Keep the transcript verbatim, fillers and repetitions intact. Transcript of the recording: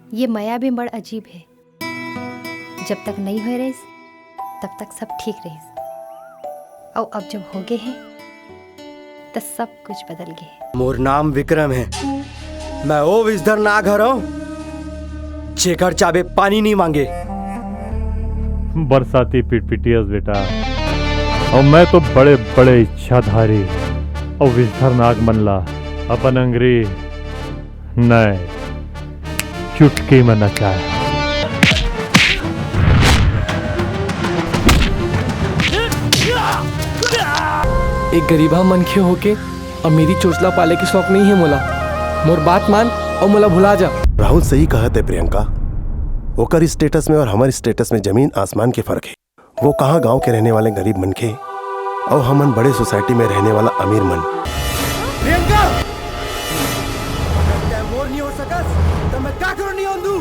ये मया भी बड़ अजीब हे। जब तक नइ होए रहिस, तब तक सब ठीक रहिस, अउ अब जब होगे हे, त सब कुछ बदल गे हे। मोर नाम विक्रम हे। मैं ओ विषधर नाग हरंव, जेकर चाबे पानी नइ मांगे। बरसाती पिटपिटियस बेटा, अउ मैं तो बड़े बड़े इच्छाधारी अउ विषधर नाग मन ला अपन अंगरी नइ, चुटकी में नचाय। एक गरीबहा मनखे होके अमीरी चोचला पाले के शौक नइ हे मोला। मोर बात मान अउ मोला भुला जा। राहुल सही कहत हे प्रियंका, ओकर स्टेटस में अउ हमर स्टेटस में जमीन आसमान के फर्क हे। वो कहाँ गांव के रहने वाले गरीब मनखे अउ हमन बड़े सोसाइटी में रहने वाला अमीर मन। प्रियंका, अगर तैं मोर नइ हो सकस, त मैं काकरो नइ होन दूं।